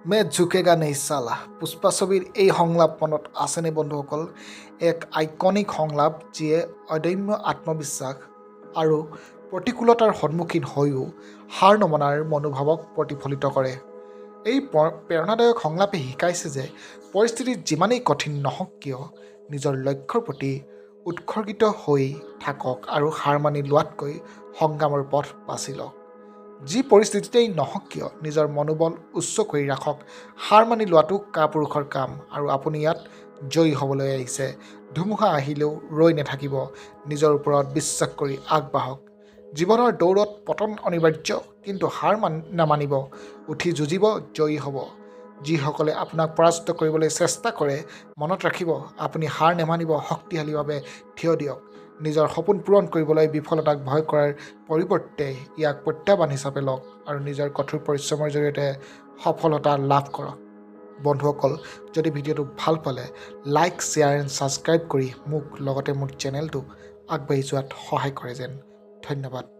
मैं झुकेगा नहीं साला। পুষ্পা ছবিৰ এই সংলাপ মনত আছেনে বন্ধুসকল? এক আইকনিক সংলাপ, যিয়ে অদম্য আত্মবিশ্বাস আৰু প্ৰতিকূলতাৰ সন্মুখীন হৈও হাৰ নমনাৰ মনোভাৱক প্ৰতিফলিত কৰে। এই প্ৰেৰণাদায়ক সংলাপে শিকাইছে যে পৰিস্থিতি যিমানেই কঠিন নহওক কিয়, নিজৰ লক্ষ্যৰ প্ৰতি উৎসৰ্গিত হৈ থাকক আৰু হাৰ মানি লোৱাতকৈ সংগ্ৰামৰ পথ বাছি লওক। যি পৰিস্থিতিতেই নহওক কিয়, নিজৰ মনোবল উচ্চ কৰি ৰাখক। হাৰ মানি লোৱাটো কাপুৰুষৰ কাম আৰু আপুনি ইয়াত জয়ী হ'বলৈ আহিছে। ধুমুহা আহিলেও ৰৈ নাথাকিব। নিজৰ ওপৰত বিশ্বাস কৰি আগবাঢ়ক। জীৱনৰ দৌৰত পতন অনিবাৰ্য, কিন্তু হাৰ নামানিব। উঠি যুঁজিব, জয়ী হ'ব। যিসকলে আপোনাক পৰাস্ত কৰিবলৈ চেষ্টা কৰে, মনত ৰাখিব, আপুনি হাৰ নেমানিব। শক্তিশালীভাৱে থিয় দিয়ক। নিজৰ সপোন পূৰণ কৰিবলৈ বিফলতাক ভয় কৰাৰ পৰিৱৰ্তে ইয়াক প্ৰত্যাহ্বান হিচাপে লওক আৰু নিজৰ কঠোৰ পৰিশ্ৰমৰ জৰিয়তে সফলতা লাভ কৰক। বন্ধুসকল, যদি ভিডিঅ'টো ভাল পালে লাইক, শ্বেয়াৰ এণ্ড ছাবস্ক্ৰাইব কৰি মোক লগতে মোৰ চেনেলটো আগবাঢ়ি যোৱাত সহায় কৰে যেন। ধন্যবাদ।